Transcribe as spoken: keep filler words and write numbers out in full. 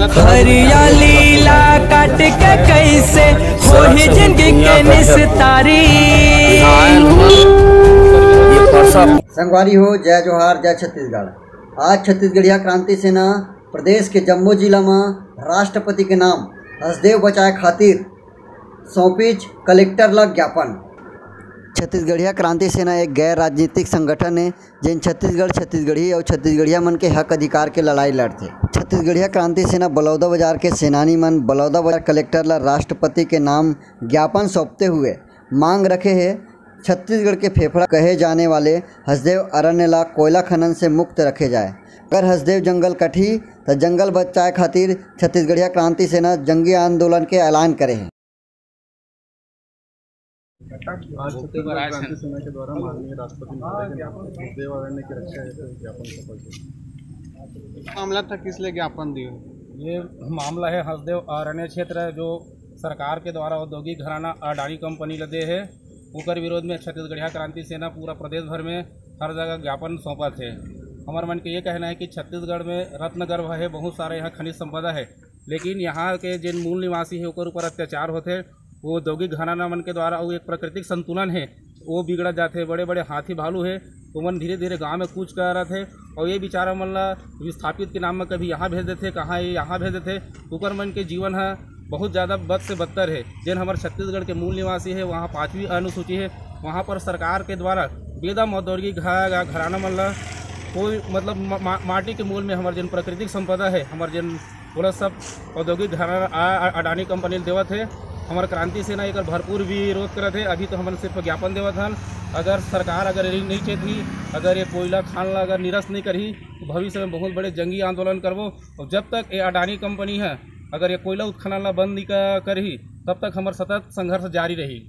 हरियाली ला काट के कैसे होही जिंदगी के निस्तारी। संगवारी हो, जय जोहार, जय छत्तीसगढ़। आज छत्तीसगढ़िया क्रांति सेना प्रदेश के जम्मो जिला म राष्ट्रपति के नाम हसदेव बचाए खातिर सौंपिच कलेक्टर ला ज्ञापन। छत्तीसगढ़िया क्रांति सेना एक गैर राजनीतिक संगठन हे, जेन छत्तीसगढ़, छत्तीसगढ़ी अउ छत्तीसगढ़िया मन के हक अधिकार के लड़ाई लड़थे। छत्तीसगढ़िया क्रांति सेना बलौदाबाजार के सेनानी मन बलौदाबाजार कलेक्टर ला राष्ट्रपति के नाम ज्ञापन सौंपते हुए मांग रखे हे, छत्तीसगढ़ के फेफड़ा कहे जाने वाले हसदेव अरण्य ला कोयला खनन से मुक्त रखे जाए। अगर हसदेव जंगल कटही, त जंगल बचाए खातिर छत्तीसगढ़िया क्रांति सेना जंगी आंदोलन के ऐलान करे हे। आज छत्तीसगढ़ क्रांति सेना के द्वारा माननीय राष्ट्रपति महोदय के नाम पर हसदेव अरण्य की रक्षा हेतु ज्ञापन सौंपा गया। मामला था, किस लिए ज्ञापन दिए? ये मामला है हसदेव अरण्य क्षेत्र, जो सरकार के द्वारा औद्योगिक घराना अडानी कंपनी ल दे हे, ओकर विरोध में छत्तीसगढ़िया क्रांति सेना पूरा प्रदेश भर में हर जगह ज्ञापन सौंपत हे। हमर मन के ये कहना है कि छत्तीसगढ़ में रत्न गर्भ है, बहुत सारे यहाँ खनिज संपदा है, लेकिन यहाँ के जिन मूल निवासी है ओकर ऊपर अत्याचार होथे। वो औद्योगिक घराना मन के द्वारा अउ एक प्राकृतिक संतुलन है, वो बिगड़त जाथे। बड़े बड़े हाथी भालू है, ओमन धीरे धीरे गांव में कूच करत हे, और ये बेचारा मन ला विस्थापित के नाम में कभी यहाँ भेज देथे, कहाँ ये यहाँ भेज देथे। ओकर मन के जीवन है बहुत ज़्यादा बद से बदतर है। जेन हमारे छत्तीसगढ़ के मूल निवासी है, वहाँ पाँचवीं अनुसूची है, वहाँ पर सरकार के द्वारा बेदम औद्योगिक घ-, घ-, घराना मन ला कोई मतलब मा-, मा-, माटी के मोल में हमारे जिन प्राकृतिक संपदा है, हमारे जिन बोला सब औद्योगिक घराना आ, आ, अडानी कंपनी ल देवत है। हमार क्रांति सेना एकर भरपूर विरोध करत है। अभी तो हमन सिर्फ ज्ञापन देवत हन। अगर सरकार अगर ये नहीं चेतही, अगर ये कोयला खान ला अगर निरस्त नहीं करही, तो भविष्य में बहुत बड़े जंगी आंदोलन करबो। और जब तक ये अडानी कंपनी है अगर ये कोयला उत्खनन ला बंद नहीं क-, करही, तब तक हमार सतत संघर्ष जारी रही।